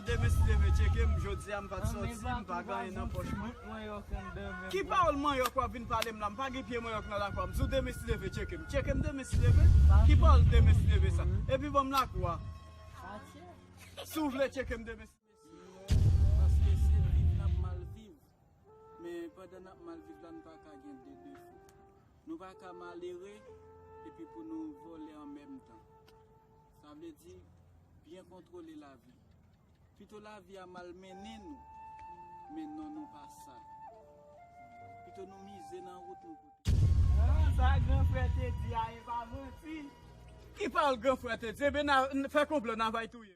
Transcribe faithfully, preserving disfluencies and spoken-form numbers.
Demen si Dye vle, tcheke m. Jodi a m pa t sòti, m pa gen anyen nan pòch mwen. Ki pawòl manyòk w ap vin pale m la? M pa gen pye manyòk nan lakwa m. Sou demen si Dye vle, tcheke m. Tcheke m demen si Dye vle. Ki pawòl demen si Dye vle sa? Epi ban m lakou a. Si w vle, tcheke m demen si Dye vle. Paske se viv n ap mal viv. Men pandan n ap mal viv la, nou pa ka gen de defo. Nou pa ka malere epi pou nou vòlè an menm tan. Sa vle di byen kontwole lavi. Pito lavi a malmennen nou, men non nou pa sa. Pito nou mize nan wout nou pote. Ah, sa gran frè te di a, e pa manti. Ki pawòl gran frè te di? Ebyen, n a, n fè konplo, n a va touye.